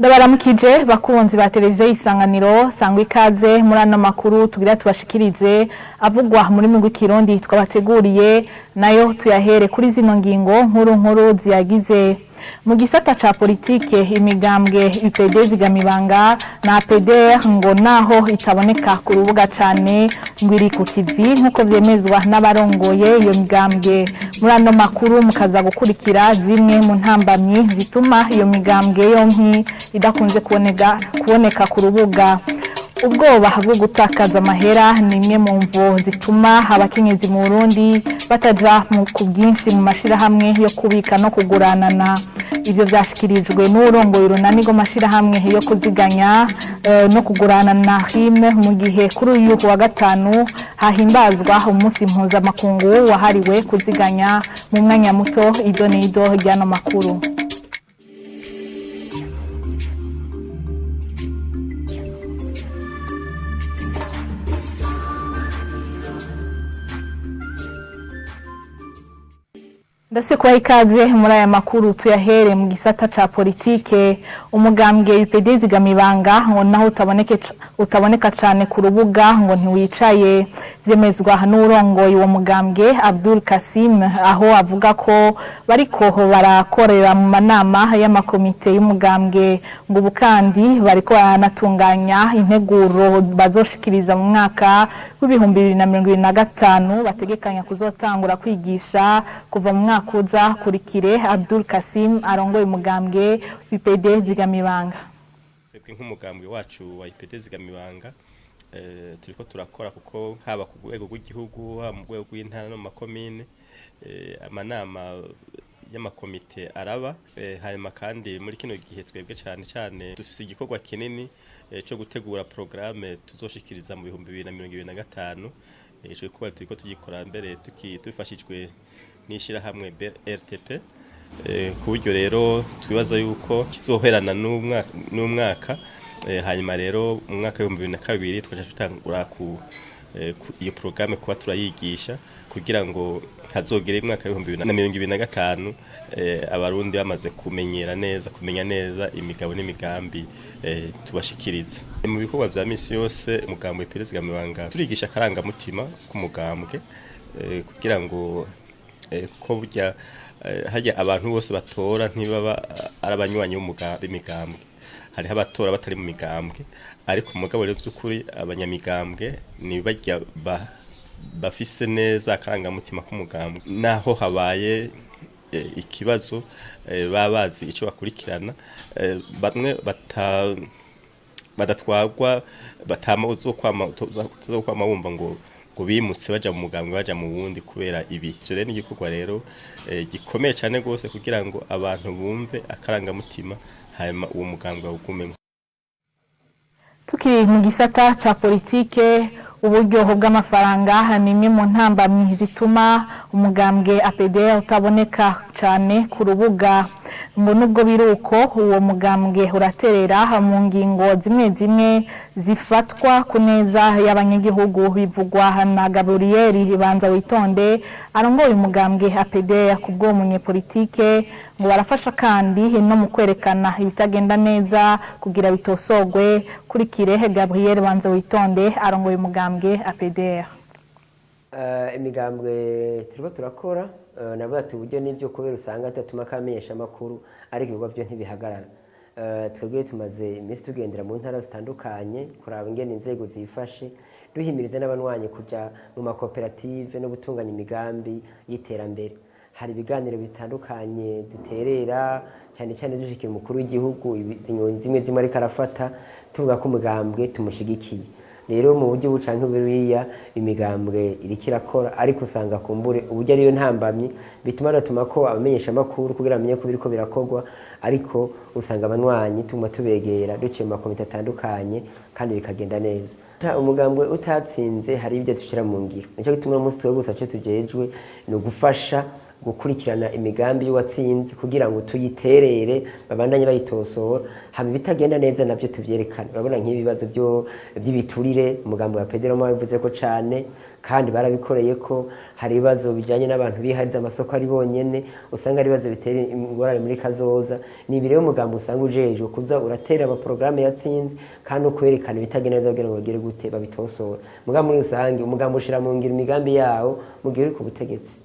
Ndabaramukije bakunzi ba televiziyo y'Isanganiro, sangwa ikaze muri ano makuru tugira tubashikirize avugwa muri migwi Kirundi twabateguriye, nayo tuyahere kuri zino ngingo nkuru nkuru ziyagize. Mu gisata ca politike, imigambwe UPD Zigamibanga na APDR ngo naho itaboneka ku rubuga cane ngo iri ku kivi, nkuko vyemezwa n'abarongoye iyo migambwe. Muri ano makuru mukaza gukurikira zimwe mu ntambamyi zituma iyo migambwe yompi idakunze kuboneka ku rubuga. Ubwoba bwo gutakaza amahera ni imwe mu mvo zituma abakenyezi mu Burundi bataja ku bwinshi mu mashirahamwe yo kubika no kuguranana. Ivyo vyashikirijwe n'uwurongoye urunani rw'amashirahamwe yo kuziganya no kuguranana RIM, mu gihe kuri uyu wa gatanu hahimbazwa umunsi mpuzamakungu wahariwe kuziganya. Mu mwanya muto, ido n'ido ry'ano makuru. Ndase kubaha ikaze muri aya makuru, tuyahere mu gisata ca politike. Umugambwe UPD Zigamibanga ngo naho utaboneka cane ku rubuga ngo ntiwicaye, vyemezwa n'urongoye uwo mugambwe Abdul Kasim, aho avuga ko bariko barakorera mu manama y'amakomite y'umugambwe, ngo ubu kandi bariko baranatunganya integuro bazoshikiriza mu mwaka w'2025, bategekanya kuzotangura kwigisha kuva mu mwaka uza. Kurikire Abdul Kasim arongoye umugambwe UPD Zigamibanga. Twebwe nk'umugambwe wacu wa UPD Zigamibanga turiko turakora, kuko haba ku rwego rw'igihugu, haba mu rwego rw'intara no mu makomine, amanama y'amakomite araba. Hanyuma kandi muri kino gihe twebwe cane cane dufise igikorwa kinini co gutegura programme tuzoshikiriza mu 2025. Ico gikorwa turiko tugikora mbere tubifashijwe n'ishirahamwe BRTP, ku buryo rero twibaza yuko kizoherana n'umwaka. Hanyuma rero mu mwaka w'2002 twaca dutangura iyo programme kuba turayigisha, kugira ngo hazogere umwaka w'2025 abarundi bamaze kumenyera neza, kumenya neza imigabo n'imigambi tubashikiriza. Mu bikorwa vya misi yose, umugambwe UPD Zigamibanga turigisha akarangamutima k'umugambwe, kugira ngo ko burya harya abantu bose batora ntibaba ari abanywanyi b'imigambwe. Hariho abatora batari mu migambwe, ariko mugabo rero vy'ukuri abanyamigambwe ni barya bafise neza akarangamutima k'umugambwe, naho habaye ikibazo baba bazi ico bakurikirana. Bamwe badatwagwa, batama uzokwama wumva ngo bimutse baja mu mugambwe baja mu wundi kubera ibi. Ivyo rero ni igikorwa rero gikomeye cane gose, kugira ngo abantu bumve akarangamutima, hanyuma uwo mugambwe bawugumemwo. Tukiri mu gisata ca politike, uburyoho bw'amafaranga ni imwe mu ntambamyi zituma umugambwe APDR utaboneka cane ku rubuga. Ngo nubwo biruko, uwo mugambwe uraterera mu ngingo zimwe zimwe zifatwa ku neza y'abanyagihugu, bivugwa na Gabriel Banza Witonde arongoye umugambwe APDR. Ku bw'uwo munyepolitike, ngo barafasha kandi no mu kwerekana ibitagenda neza kugira bitosogwe. Kurikire Gabriel Banza Witonde arongoye umugambwe APDR. Imigambwe turiko turakora, navuga ati uburyo n'ibyo, kubera usanga atatuma kamenyesha amakuru, ariko ibikorwa byo ntibihagarara. Twebwe tumaze iminsi tugendera mu ntara zitandukanye kuraba ingene inzego zifashe, duhimiriza n'abanywanyi kuja mu makoperative no gutunganya imigambi y'iterambere. Hari ibiganiro bitandukanye duterera, cyane cyane dushikira umukuru w'igihugu zimwe zimwe ariko arafata, tuvuga ko umugambwe tumushigikiye. Rero mu buryo bucanke buriya imigambwe iriko irakora, ariko usanga kumbure uburyo ariyo ntambamyi bituma ratuma ko abamenyesha amakuru kugira bamenye ko biriko birakorwa, ariko usanga abanywanyi tuguma tubegera duciye mu makomite atandukanye kandi bikagenda neza. Umugambwe utatsinze hari ibyo dushira mu ngiro, nico gituma uno munsi twebwe gusa ico tujejwe ni ugufasha Gukurikirana imigambi y'uwatsinze kugira ngo tuyiterere, babandanye bayitosora, hama ibitagenda neza navyo tuvyerekane. Urabona nk'ibibazo byo by'ibiturire, umugambi wa Pedro bivuze ko cane kandi barabikoreye ko hari ibibazo bijanye n'abantu bihariza amasoko ari bonyene, usanga ari ibibazo bitera ingorane muri kazoza. Ni ibi rero umugambi usanga ujejwe kuza uratera amaporogaramu yatsinze kandi ukwerekana ibitagenda neza kugira ngo bagere gute babitosora. Mugabo muri rusange umugambi ushira mu ngiro imigambi yawo mu gihe uri ku butegetsi.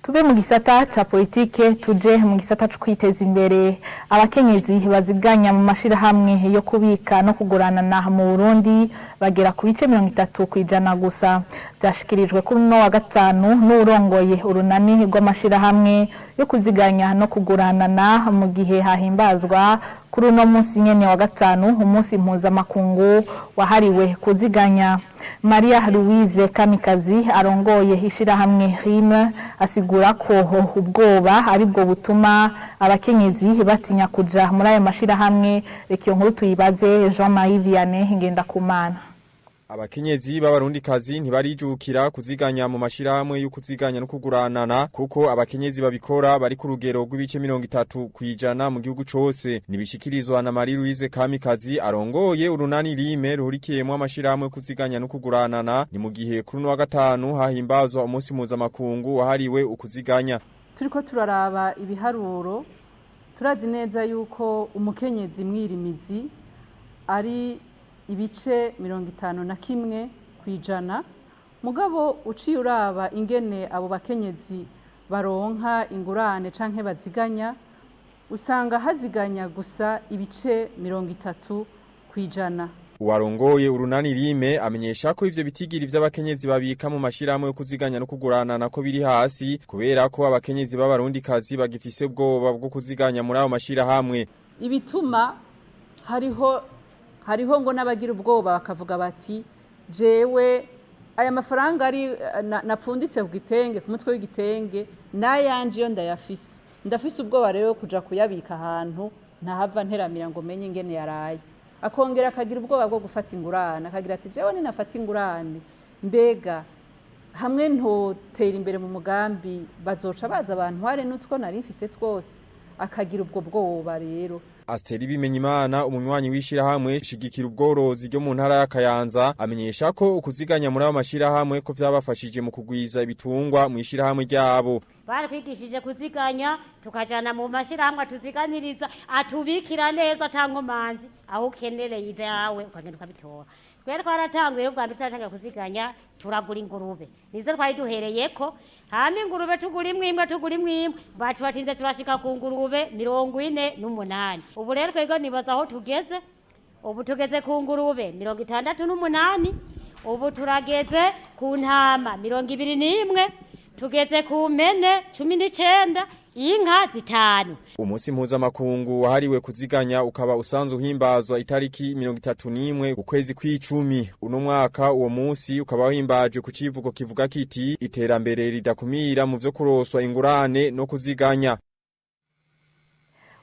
Tuve mu gisata ca politike tuje mu gisata co kwiteza imbere. Abakenyezi baziganya mu mashirahamwe yo kubika no kuguranana mu Burundi bagera ku bice 30% gusa. Vyashikirijwe kuri uno wa gatanu n'uwurongoye urunani rw'amashirahamwe yo kuziganya no kuguranana, mu gihe hahimbazwa kuri uno munsi nyene wa gatanu umunsi mpuzamakungu wahariwe kuziganya. Maria Louise Kamikazi arongoye ishirahamwe RIME asigura ko ubwoba aribwo butuma abakenyezi batinya kuja muri ayo mashirahamwe. Reka iyo nkuru tuyibaze Jean Marie Vianney Ngendakumana. Abakenyezi b'abarundikazi ntibarijukira kuziganya mu mashirahamwe yo kuziganya no kuguranana, kuko abakenyezi babikora bari ku rugero rw'ibice 30% mu gihugu cose. Nibishikirizwa na Marie Louise Kamikazi arongoye urunani Rime ruhurikiyemwo amashirahamwe yo kuziganya no kuguranana. Ni mu gihe kuri uno wa gatanu hahimbazwa umunsi mpuzamakungu wahariwe ukuziganya. Turiko turaraba ibiharuro, turazi neza yuko umukenyezi mwirimizi ari ibice 51%. Mugabo uciye uraba ingene abo bakenyezi baronka ingurane canke baziganya, usanga haziganya gusa ibice 30%. Uwarongoye urunani Rime amenyesha ko ivyo bitigiri vy'abakenyezi babika mu mashirahamwe yo kuziganya no kuguranana ko biri hasi kubera ko abakenyezi b'abarundikazi bagifise ubwoba bwo kuziganya muri ayo mashirahamwe. Ibituma hariho ngo n'abagira ubwoba bakavuga bati: "Jewe aya mafaranga ari napfunditse ku gitenge, ku mutwe w'igitenge, n'ayanje iyo ndayafise, ndafise ubwoba rero kuja kuyabika ahantu ntahava nteramira ngo menye ingene yaraye." Akongera akagira ubwoba bwo gufata ingurane, akagira ati: "Jewe ninafata ingurane, mbega hamwe ntotera imbere mu mugambi bazoca baza abantu n'utwo nari mfise twose?" Akagira ubwo bwoba rero. Asteri Bimenyimana, umunywanyi w'ishirahamwe shigikira ubworozi ryo mu ntara ya Kayanza, amenyesha ko ukuziganya muri ayo mashirahamwe ko vyabafashije mu kugwiza ibitungwa mu ishirahamwe ryabo. Baratwigishije kuziganya, tukajana mu mashyirahamwe atuziganiriza, atubikira neza ata nkomanzi, aho ukenereye ibyawe ukagenda ukabitora. Twari twaratanguye ubwa mbere, turatangira kuziganya, turagura ingurube, nizo twari duhereyeko. Hama ingurube tugura imwe imwe, tugura imwe imwe, baturatinze turashika ku ngurube 48. Ubu rero twebwe nibaza aho tugeze ubu, tugeze ku ngurube 68, ubu turageze ku ntama 21, tugeze ku mpene 19, inka 5. Umunsi mpuzamakungu wahariwe kuziganya ukaba usanzwe uhimbazwa itariki 31 ukwezi kw'icumi. Uno mwaka uwo munsi ukaba wahimbajwe ku civugo kivuga kiti: "Iterambere ridakumira mu vyo kuroswa ingurane no kuziganya."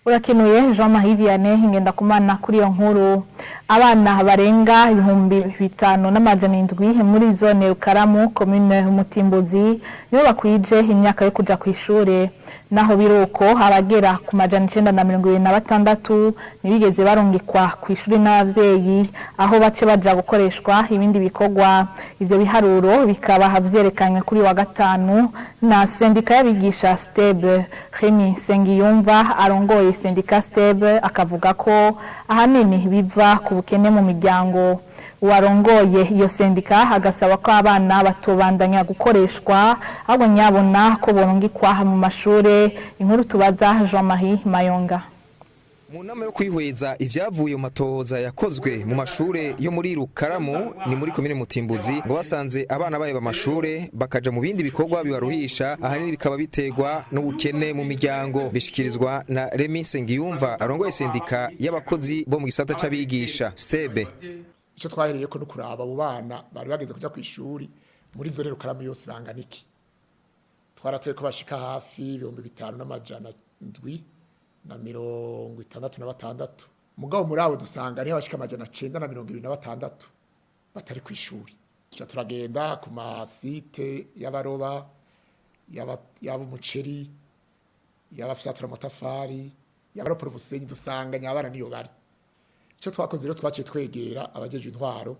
Urakenuye Jean Marie Vianney Ngendakumana kuri iyo nkuru. Abana barenga 5700 muri zone Rukaramu, commune Mutimbuzi, nibo bakwije imyaka yo kuja kw'ishure. Naho biruko, abagera ku 926 ntibigeze barungikwa kw'ishuri n'abavyeyi, aho bace baja gukoreshwa ibindi bikorwa. Ivyo biharuro bikaba vyerekanywe kuri wa gatanu na sendika y'abigisha STEB. Remy Sengiyumva arongoye sendika STEB akavuga ko ahanini biva ku bukene mu miryango. Uwarongoye iyo sendika agasaba ko abana batobandanya gukoreshwa, ahubwo nyabona ko borungikwa mu mashure. Inkuru tubaza Jean Marie Mayonga. Mu nama yo kwihweza ivyavuye mu matohoza yakozwe mu mashure yo muri Rukaramu, ni muri komine Mutimbuzi, ngo basanze abana baheba amashure bakaja mu bindi bikorwa bibaruhisha, ahanini bikaba biterwa n'ubukene mu miryango. Bishikirizwa na Remy Sengiyumva arongoye sendika y'abakozi bo mu gisata c'abigisha STEB. Icyo twahereye ko no kuraba abo bana bari bageze kuja kw'ishuri muri zone Rukaramu yose bangana iki. Twaratoye ko bashika hafi 5766, mugabo muri abo dusanga ariho abashika 976 batari kw'ishuri. Tuca turagenda ku ma sites y'abaroba. Yaba umuceri, yaba fyatura amatafari, yaba raporo busenyi, dusanga nyabana niyo bari. Icyo twakoze rero, twaciye twegera abajejwe intwaro,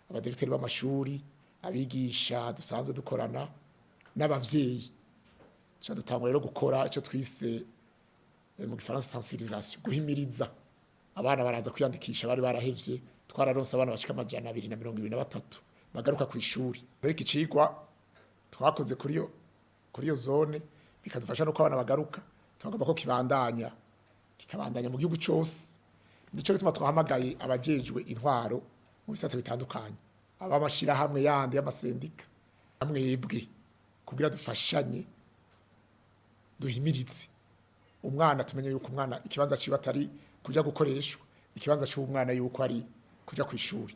abadirekiteri b'amashuri, abigisha dusanzwe dukorana n'abavyeyi, tuca dutangura rero gukora icyo twise mu gifaransa sensibilisation, guhimiriza abana. Baraza kwiyandikisha, bari barahevye. Twararonse abana bashika 223 bagaruka ku ishuri. Ariko icigwa twakoze kuri iyo zone bikadufasha nuko abana bagaruka, tugomba ko kibandanya, kikabandanya mu gihugu cyose. Nico gituma twahamagaye abajejwe intwaro mu bisata bitandukanye, abamashirahamwe yandi y'amasendika, amwebwe, kugira dufashanye duhimiritse umwana, tumenye yuko umwana ikibanza ciwe atari kuja gukoreshwa, ikibanza c'umwana yuko ari kuja kw'ishuri.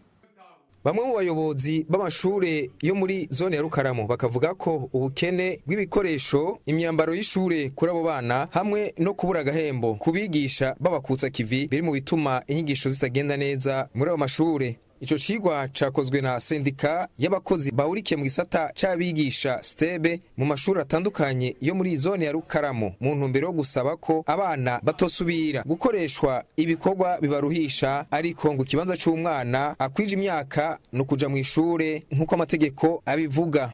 Bamwe mu bayobozi b'amashure yo muri zone ya Rukaramu bakavuga ko ubukene bw'ibikoresho, imyambaro y'ishure kuri abo bana, hamwe no kubura agahembo kubigisha babakutsa kivi biri mu bituma inyigisho zitagenda neza muri ayo mashure. Ico cigwa cakozwe na sendika y'abakozi bahurikiye mu gisata c'abigisha STEB mu mashuri atandukanye yo muri zone ya Rukaramu, mu ntumbero yo gusaba ko abana batosubira gukoreshwa ibikorwa bibaruhisha, ariko ngo ikibanza c'umwana akwije imyaka no kuja mu ishure nk'uko amategeko abivuga.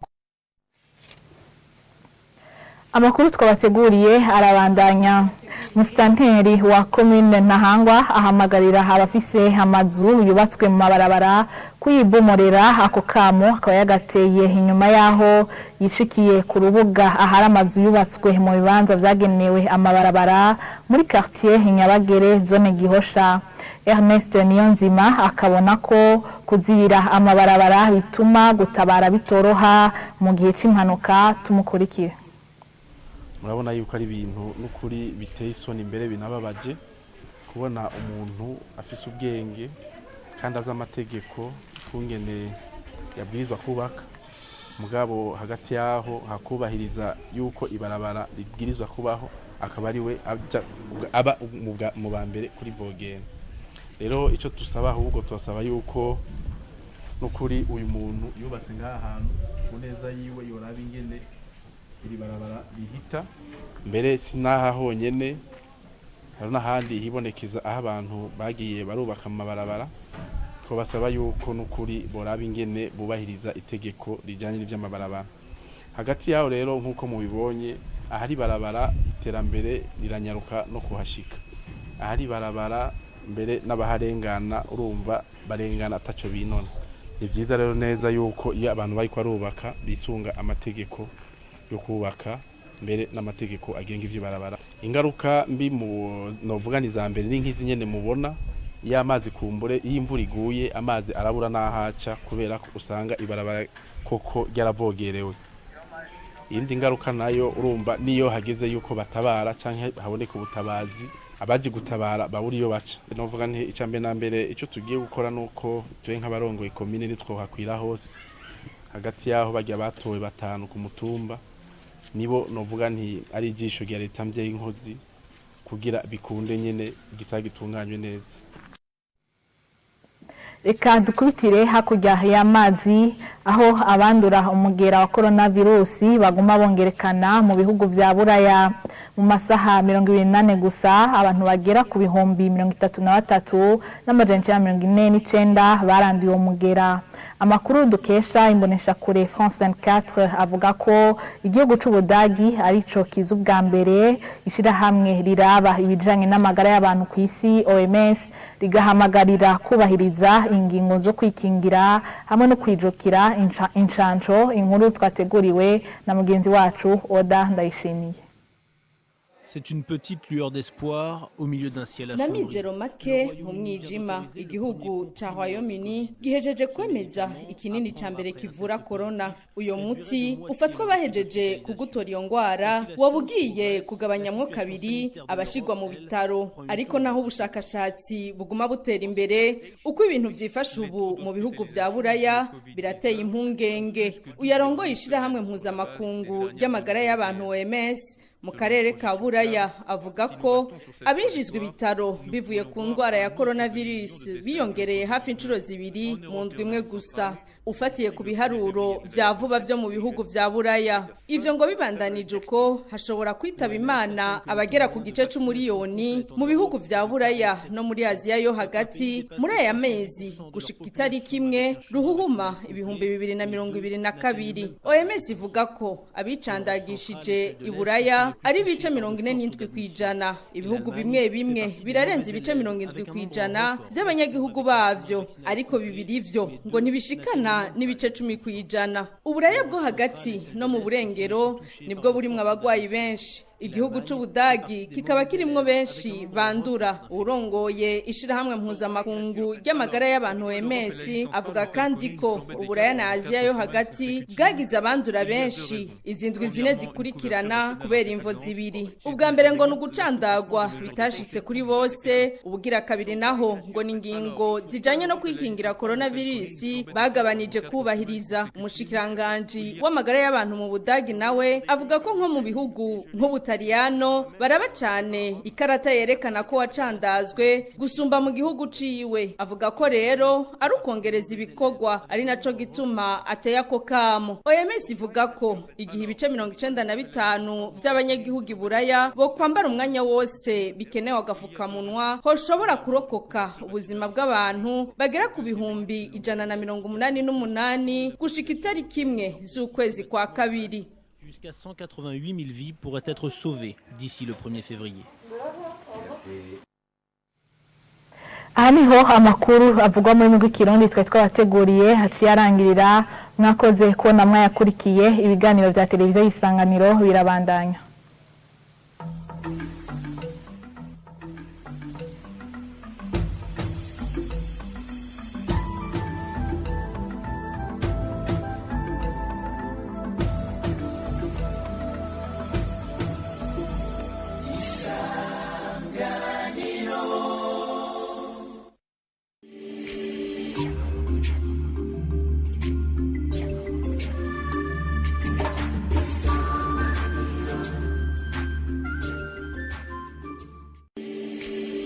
Amakuru twabateguriye arabandanya. Musitanteri wa komine Ntahangwa ahamagarira abafise amazu yubatswe mu mabarabara kuyibomorera. Ako kamo akaba yagateye inyuma yaho yishikiye ku rubuga ahari amazu yubatswe mu bibanza vyagenewe amabarabara muri quartier Nyabagere, zone Gihosha. Ernest Niyonzima akabona ko kuzibira amabarabara bituma gutabara bitoroha mu gihe c'impanuka. Tumukurikire. Murabona yuko ari ibintu n'ukuri biteye isoni, imbere binababaje kubona umuntu afise ubwenge kandi azi amategeko kungene yabwirizwa kubaka, mugabo hagati yaho hakubahiriza yuko ibarabara ribwirizwa kubaho, akaba ari we aba mu ba mbere kuri vogera. Rero icyo tusaba, ahubwo tubasaba yuko n'ukuri uyu muntu yubatse ngaha hantu ku neza yiwe yoraba ingene iri barabara rihita. Mbere sinaha honyene, hari n'ahandi hibonekeza aho abantu bagiye barubaka amabarabara. Twabasaba yuko n'ukuri boraba ingene bubahiriza itegeko rijyanye n'iby'amabarabara. Hagati yaho rero, nk'uko mubibonye, ahari barabara iterambere riranyaruka no kuhashika. Ahari barabara mbere n'abaharengana urumva barengana ataco binona. Ni vyiza rero neza yuko iyo abantu bariko barubaka bisunga amategeko yo kubaka, mbere n'amategeko agenga ivy'ibarabara. Ingaruka mbi mu novuga ni za mbere ni nk'izi nyene mubona, iyo amazi kumbure, iyo imvura iguye, amazi arabura n'ahaca kubera ko usanga ibarabara koko ryaravogerewe. Iyindi ngaruka nayo urumva niyo hageze yuko batabara canke haboneka ubutabazi, abaje gutabara babura iyo baca. Novuga nti icya mbere na mbere icyo tugiye gukora nuko tuwe nk'abarongoye komine nitwohakwira hose. Hagati yaho bajya batowe batanu ku mutumba, nibo novuga nti ari ijisho rya leta mvyeyi inkozi, kugira bikunde nyene igisaka gitunganywe neza. Reka dukubitire hakurya y'amazi, aho abandura umugera wa coronavirusi baguma bongerekana mu bihugu vya Buraya. Mu masaha 24 gusa, abantu bagera ku 33,949 baranduye uwo mugera. Amakuru dukesha imboneshakure France 24 avuga ko igihugu c'Ubudagi arico kiza ubwa mbere. Ishirahamwe riraba ibijanye n'amagara y'abantu ku isi, OMS, rigahamagarira kubahiriza ingingo zo kwikingira hamwe no kwijukira incanco. Inkuru twateguriwe na mugenzi wacu Oda Ndayishimiye. C'est une petite lueur d'espoir au milieu d'un ciel assombri. N'amizero make mu mwijima. Igihugu ca Wyoming gihejeje kwemeza ikinini ca mbere kivura corona. Uyo muti ufatwa bahejeje kugutora iyo ngwara, waba ugiye kugabanyamwo kabiri abashigwa mu bitaro. Ariko naho ubushakashatsi buguma butera imbere, uko ibintu vyifashe ubu mu bihugu vya Buraya birateye impungenge. Uyarongoye ishirahamwe mpuzamakungu ry'amagara y'abantu, OMS. Mu karere ka Buraya avuga ko abinjizwa ibitaro bivuye ku ndwara ya coronavirus biyongereye hafi inshuro 2 mu ndwi imwe gusa, ufatiye ku biharuro vya vuba vyo mu bihugu vya Buraya. Ivyo ngo bibandanije uko hashobora kwitaba Imana abagera ku gice c'umuriyoni mu bihugu vya Buraya no muri Aziya yo hagati muri aya mezi gushika itariki 1 Ruhuhuma 2022. OMS ivuga ko abicandagishije i Buraya ari ibice 47%. Ibihugu bimwe bimwe birarenze ibice 70% by'abanyagihugu bavyo, ariko bibiri vyo ngo ntibishikana n'ibice 10%. Uburaya bwo hagati no mu burengero nibwo burimwo abagwayi benshi. Igihugu c'Ubudagi kikaba kirimwo benshi bandura. Urongoye ishirahamwe mpuzamakungu ry'amagara y'abantu OMS avuga kandi ko Uburaya na Aziya yo hagati bwagize abandura benshi izindwi 4 zikurikirana kubera imvo zibiri. Ubwa mbere ngo nugucandagwa bitashitse kuri bose, ubugira kabiri naho ngo ni ingingo zijanye no kwikingira coronavirus bagabanije kubahiriza. Umushikiranganji w'amagara y'abantu mu Budagi nawe avuga ko nko mu bihugu nk'Ubutaliyano baraba cyane ikarata yerekana ko wacandazwe gusumba mu gihugu ciwe. Avuga ko rero ari ukongereza ibikorwa, ari naco gituma ateye ako kamo. OMS ivuga ko igihe ibice 95 by'abanyagihugu Buraya bo kwambara umwanya wose bikenewe agafukamunwa, hoshobora kurokoka ubuzima bw'abantu bagera ku 188,000 gushika itariki 1 z'ukwezi kwa kabiri. Jusqu'à 188 000 vies pourraient être sauvées d'ici le 1er février. Aha niho amakuru avugwa muri mugwi Kirundi twe twabateguriye haciye arangirira. Mwakoze kubona mwayakurikiye. Ibiganiro vya televiziyo y'Isanganiro birabandanya.